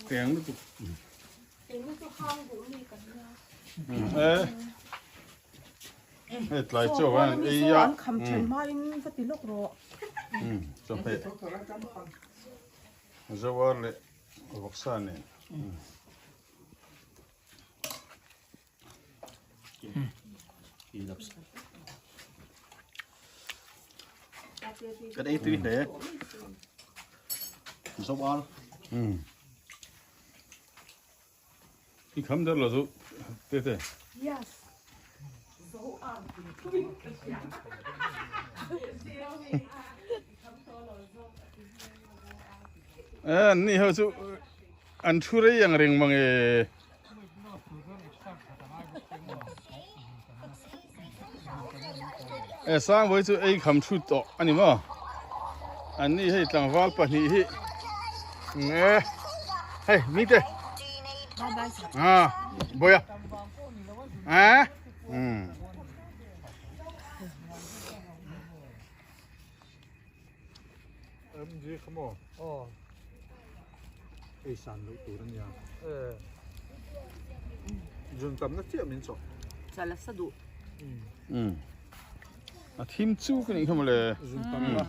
Teng lutuk. Eh. Hei tlai chaw an ei a. An kham then hma in va ti lawk rawh. Chaw hmeh. Zawar leh vawksa nen. Kan ei tui hle. Zo ar. I kham der lo chu te te. Yes. Zo ar. Eh ni ho chu an thu rei ang reng mange. E sang voi chu ei kham thu tawh ani maw an ni hei tlangval pahnih hi nge hei mi te a boya a um MG kha maw? Aw. Ei san loh tur a nia. Eh. Zun tamna chiah min chawh. Chala sa duh. Um. A thim chu ka nih kha mawle. Zun tamna.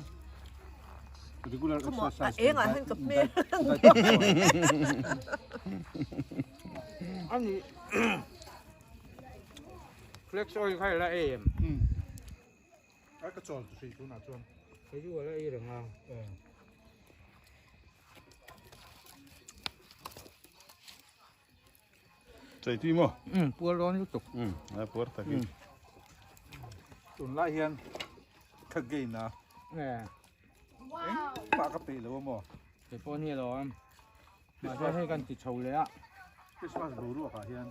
Regular exercise. A engah hian ka hmel. Ani. Flex oil kha ila ei em? Um. A ka chawl tu hrih tunah chuan. Kei chu ala ei reng a. Chei tui maw? Um, puar dawn lutuk. Um, a puar takin. Tunlai hian ka gain a. Eh. Engmah ka peih lo a maw? Kei pawh ni lo a. Mahse hei kan ti chho leh a. Christmas boruak ah hian.